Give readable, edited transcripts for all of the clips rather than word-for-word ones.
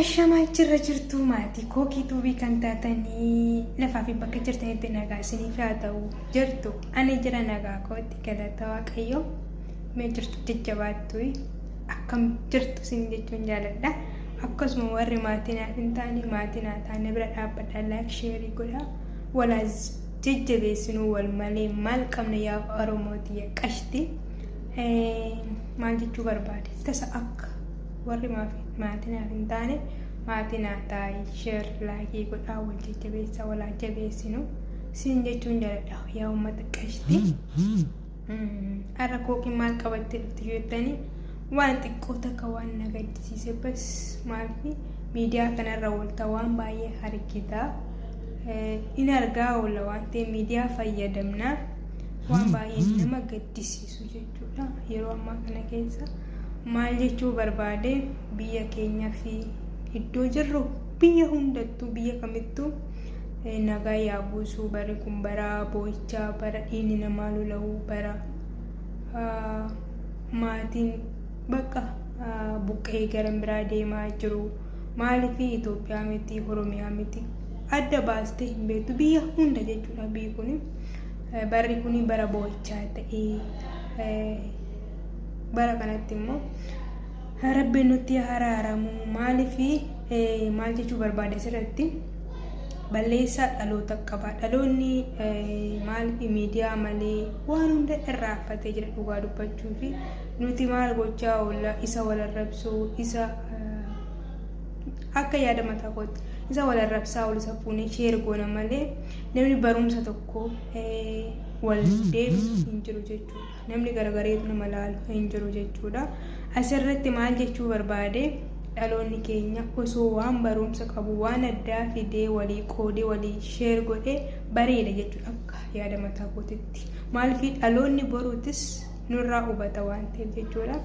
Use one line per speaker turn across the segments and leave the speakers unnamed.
Ashamaa jirra jirtuu maatii kookii tuubii kan taatanii lafaa fi bakka jirtanitti nagaa isiniif haa ta'u jirtu ani jira nagaa kootti galata waaqayyo mee jirtu jajjabaattu akkam jirtu isin jechuun jaaladha akkasuma warri maatii naaf hin taane maatii naa taane bira dhaabbadha laayik sheerii godha walaa jajjabeessinuu wal malee maal qabna yaa oromooti qashti maal jechuu barbaade tasa akka warri maatii naaf hin taane maatii naa taa'i sheer laayikii godhaa wal jajjabeessaa wal haa jabeessinu siin jechuun jaaladha yaa uummata qashti. Har'a kookiin maal qabattee dhufte jettanii waan xiqqoo takka waan na gaddisiise bas maaliif miidiyaa kanarra oolta waan baay'ee argita. In argaa oolla waan ta'eef miidiyaa fayyadamna waan baay'ee nama gaddisiisu jechuudha yeroo ammaa kana keessa. Maal jechuu barbaade biyya keenya fi iddoo jirru biyya hundattuu biyya kamittuu nagaa yaa buusu barri kun bara boo'ichaa bara dhiigni namaa lola'u bara maatiin bakka buqqa'ee gara biraa deemaa jiru maaliif Itoophiyaa miti Oromiyaa miti adda baastee hin beektu biyya hunda jechuudha biyyi kun barri kun bara boo'ichaa ta'ee bara kanatti immoo rabbiin nutti haraaramu maaliif maal jechuu barbaade asirratti balleessaa dhaloota qaba dhaloonni maaliif miidiyaa malee waan hunda irraanfatee jira dhugaa dubbachuu fi nuti maal gochaa oolla isa wal arrabsuu isa akka yaada mataa kootti isa wal arrabsaa oolu isa fuunee sheer goona malee namni barumsa tokko wal deebisu hin jiru jechuudha. Namni garagareetu nama laalu hin jiru jechuudha. Asirratti maal jechuu barbaade dhaloonni keenya osoo waan barumsa qabu waan addaa fidee walii qoodee walii sheer godhee bareeda jechuudha akka yaada mataa kootitti. Maaliif dhaloonni boruutis nurraa hubata waan ta'eef jechuudha.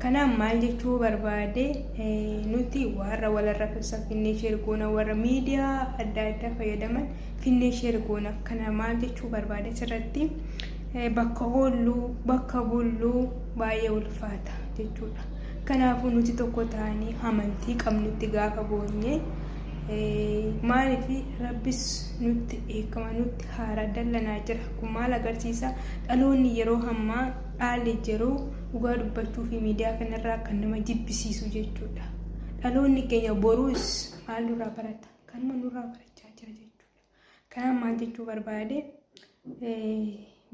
Kanaaf maal jechuu barbaade nuti warra walarra finnee sheer goona warra miidiyaa adda addaa fayyadaman finnee sheer goona. Kana maal jechuu barbaade asirratti bakka oollu bakka bullu baay'ee ulfaata jechuudha. Kanaafuu nuti tokko ta'anii amantii qabnutti gaafa boonye maaliif rabbis nutti dheekkama nutti haara dallanaa jira. Kun maal agarsiisa? Dhaloonni yeroo ammaa haalli jiru dhugaa dubbachuu fi miidiyaa kanarraa kan nama jibbisiisu jechuudha. Dhaloonni keenya boruus maal nurraa barata? Kanuma nurraa barachaa jira jechuudha. Kanaaf maal jechuu barbaade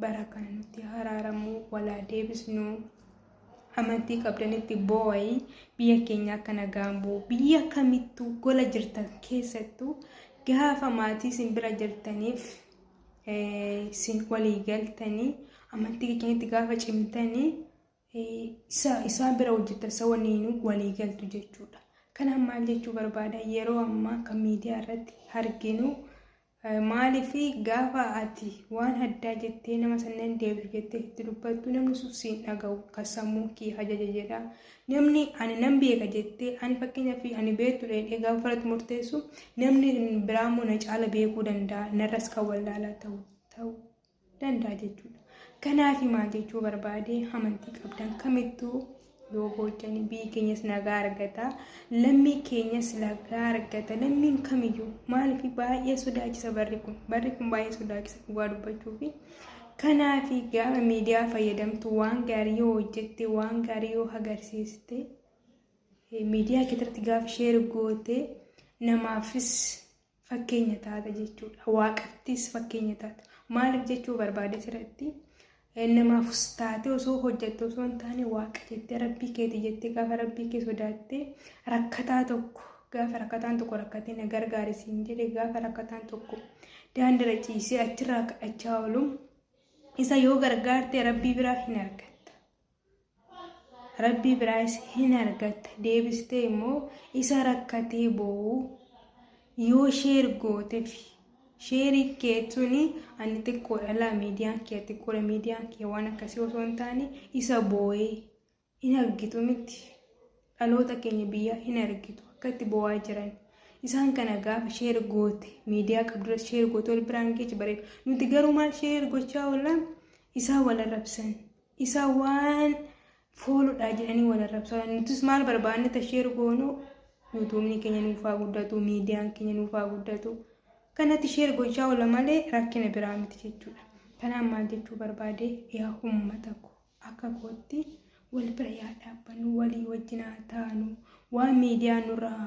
bara kana nutti haraaramu walaa deebisnu amantii qabdanitti boo'ayi biyya keenya akka nagaan bu'u biyya kamittuu gola jirtan keessattuu gaafa maatii isin bira jirtaniif isin walii galtanii amantii keenyatti gaafa cimtanii isa isaan bira hojjettan isa waliinuu walii galtu jechuudha. Kanaaf maal jechuu barbaada yeroo ammaa kan miidiyaa irratti arginu maaliif gaafa ati waan addaa jettee nama sannan deebisu jettee itti dubbattu namni sun siin dhaga'u kan sammuu kee ajaja jedha. Namni ani nan beeka jettee ani fakkeenyaaf ani beektu dheedhee gaafa fudhatu murteessu namni biraa immoo na caala beekuu danda'a narras kan wallaalaa ta'uu danda'a jechuudha. Kanaaf maal jechuu barbaade amantii qabdan kamittuu yoo boojjanii biyyi keenyas nagaa argata lammii keenyas nagaa argata lammiin kamiyyuu maaliif baay'ee sodaachisa barri kun barri kun baay'ee sodaachisa dhugaa dubbachuu fi kanaaf gaafa miidiyaa fayyadamtu waan gaarii yoo hojjette waan gaarii yoo agarsiiste miidiyaa keessatti gaafa sheer goote namaafis fakkeenya taata jechuudha. Waaqattis fakkeenya taata. Maaliif jechuu barbaade asirratti namaaf taate osoo hojjette osoo hin taane waaqa jettee rabbii keeti jettee gaafa rabbii kee sodaattee rakkataa tokko gaafa rakkataan tokko rakkatee na gargaari siin jedhe gaafa rakkataan tokko daandirra ciisee achirraa kadhachaa oolu isa yoo gargaarte rabbii biraa hin argatta. Rabbii biraas hin argatta. Deebistee immoo isa rakkatee boo'u yoo sheer gooteef sheerii kee tuni ani xiqqoodha laa miidiyaan kee xiqqoodha miidiyaan kee waan akkasii osoo hin taane isa boo'ee hin argitu miti. Dhaloota keenya biyyaa hin argitu akka itti boo'aa jiran. Isaan kana gaafa sheer goote miidiyaa qabdura sheer goote wal biraan geechi bareeda. Nuti garuu maal sheer gochaa oolla isaan wal arrabsan. Isa waan fooludha jedhanii wal arrabsaa. Nutis maal barbaanne ta sheer goonu Yuutuubni keenya nuuf haa guddatu, miidiyaan keenya nuuf haa guddatu. Kanatti share gochaa oola malee rakkina biraa miti jechuudha. Kanaaf maal jechuu barbaade, yaa uummata koo, akka kootti wal bira yaa dhaabbannu, walii wajjin haa taanu. Waan miidiyaan nurraa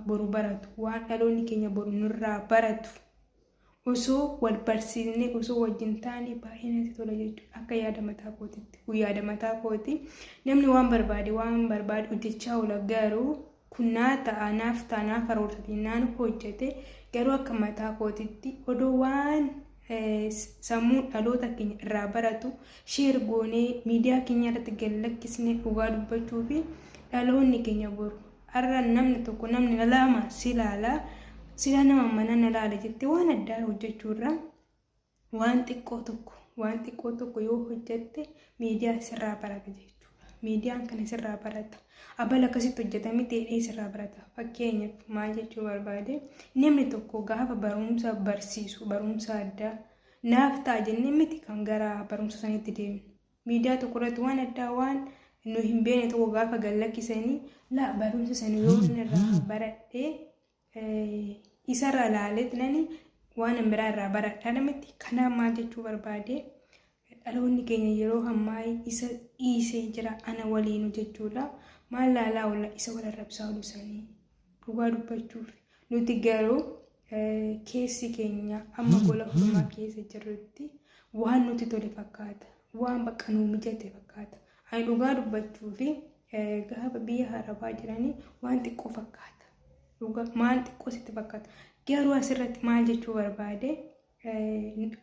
boru baratu, waan dhaloonni keenya boru nurraa baratu osoo wal barsiisnee, osoo wajjin taane baay'ee natti tola jechuudha. Akka yaada mataa kootitti. Kun yaada mataa kooti. Namni waan barbaade waan barbaade hojjechaa oola, garuu kun naa ta'a, naaf ta'a, naa karoorfate, naan hojjete. Garuu akka mataa kootitti odoo waan sammuu dhaloota keenya irraa baratu share goonee miidiyaa keenya irratti gad lakkisnee, dhugaa dubbachuu fi dhaloonni keenya boru, har'a namni tokko, namni lama si ilaala, sila nama mana na laala jettee waan addaa hojjechuurra waan xiqqoo tokko, waan xiqqoo tokko yoo hojjette miidiyaa sirraa barata jechuudha. Miidiyaan kana sirraa barata. Abala akkasitti hojjetame ta'ee sirraa barata. Fakkeenyaaf maal jechuu barbaade, namni tokko gaafa barumsa barsiisu, barumsa addaa naaf ta'a jennee miti kan gara barumsa sanitti deemnu. Miidiyaa tokko irratti waan addaa, waan nu hin beekne tokko gaafa gad lakkisanii, laa, barumsa sana yoo inni irraa baradhee isarra ilaaleet nani waan biraa irraa baradhaa miti. Kanaaf maal jechuu barbaade, dhaloonni keenya yeroo ammaa isa dhiisee jira ana waliinu jechuudha. Maal laalaa oolla? Isa wal arrabsaa oolu sanii. Dhugaa dubbachuuf nuti garuu keessi keenya amma gola ormaa keessa jirrutti waan nuti tole fakkaata. Waan bakka nuu mijate fakkaata. Ani dhugaa dubbachuu fi gaafa biyya arabaa jiranii waan xiqqoo fakkaata. Dhugaa maal xiqqoo sitti fakkaata. Garuu asirratti maal jechuu barbaade,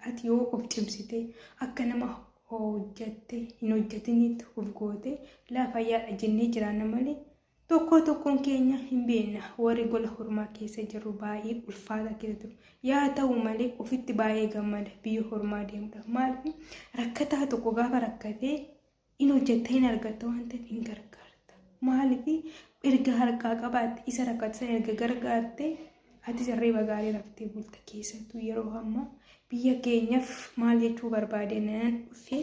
ati yoo of cimsite, akka nama hojjatte hin hojjetinitti of goote, lafa yaadha jennee jiraanna malee, tokko tokkoon keenya hin beekna, warri gola hormaa keessa jiru baay'ee ulfaata keessa jiru. Yaa ta'u malee ofitti baay'ee gammada biyya hormaa deemudha. Maaliif? Rakkataa tokko gaafa rakkatee hin hojjetta, hin argatta waan ta'eef hin gargaarta. Maaliif? Erga harkaa qabaatte, isa rakkate sana erga gargaarte, ati hirriba gaarii raftee bulta. Keessattuu yeroo ammaa biyya keenyaaf maal jechuu barbaade nan dhufe,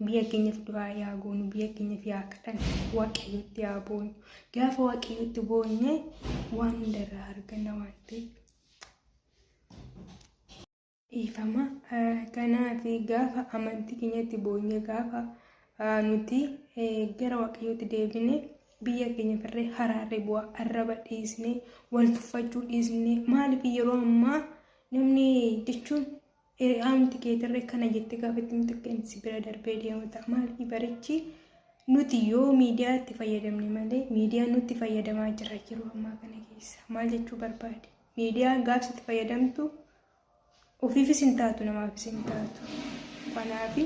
biyya keenyaaf du'aa yaa goonu, biyya keenyaaf yaa kadhannu, Waaqayyotti yaa boonyu. Gaafa Waaqayyotti boonye waan hundarraa arganna waan ta'eef. Dhiifama. Kanaaf gaafa amantii keenyatti boonye, gaafa nuti gara Waaqayyootti deebine, biyya keenya firree haraarri bu'a. Arraba dhiisne, wal tuffachuu dhiisne. Maaliif? Yeroo ammaa namni jechuun amantii keetirree kana jettee gaafa itti himtu si bira darbee deemu ta'a. Maaliif? Barichi nuti yoo miidiyaatti fayyadamne malee miidiyaan nutti fayyadamaa jira yeroo ammaa kana keessa. Maal jechuu barbaade? Miidiyaan gaafsi itti fayyadamtu ofiifis hin taatu, namaafis hin taatu. Kanaaf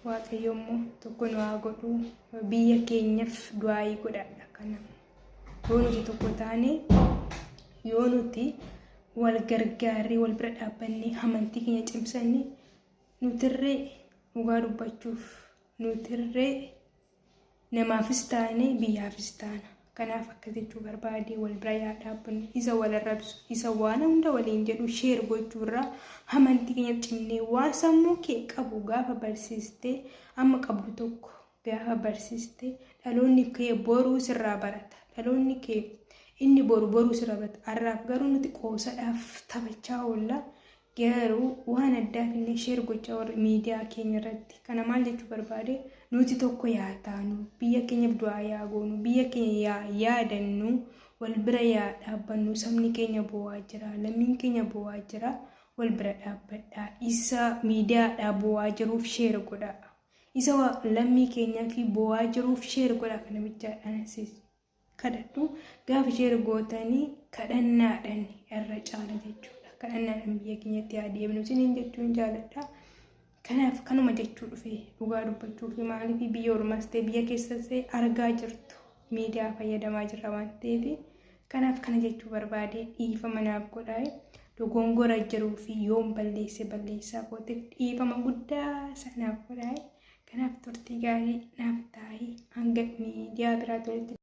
Waaqayyo immoo tokko nu haa godhu, biyya keenyaaf du'aayii godhadha. Kana yoo nuti tokko taane, yoo nuti wal gargaarree, wal bira dhaabbannee, amantii keenya cimsanne, nutirree dhugaa dubbachuuf nutirree namaafis taane biyyaafis taana. Kanaaf akkas jechuu barbaade, wal bira yaa dhaabbannu. Isa wal arrabsu, isa waan hunda waliin jedhu share gochuurraa amantii keenya cimnee, waan sammuu kee qabu gaafa barsiistee, amma qabdu tokko gaafa barsiiste, dhaloonni kee boruu sirraa barata. Dhaloonni kee inni boru boruu sirraa barata. Har'aaf garuu nuti qoosadhaaf taphachaa oolla. Garuu waan addaaf illee share gochaa warri miidiyaa keenya irratti. Kana maal jechuu barbaade, nuti tokko yaa taanu, biyya keenyaaf du'aa yaa goonu, biyya keenya yaa yaadannu, wal bira yaa dhaabbannu. Sabni keenya boo'aa jira, lammiin keenya boo'aa jira. Wal bira dhaabbadhaa. Isa miidiyaadhaa boo'aa jiruuf share godhaa. Isa lammii keenyaa fi boo'aa jiruuf share godhaa. Kana bichaadhaan asis kadhadhu, gaafa share gootanii kadhannaadhaan irra caala jechuudha. Kadhannaadhaan biyya keenyatti yaa deemnu isiniin jechuun jaaladha. Kanaaf kanuma jechuu dhufe, dhugaa dubbachuu fi maaliif biyya ormaas ta'e biyya keessas ta'e argaa jirtu, miidiyaa fayyadamaa jirra waan ta'eef, kanaaf kana jechuu barbaade. Dhiifama naaf godhaa, dogongora jiruu fi yoon balleesse balleessaa kootiif dhiifama guddaa sanaaf godhaa. Kanaaf turtii gaarii naaf taa'ee, hanga miidiyaa biraatti walitti.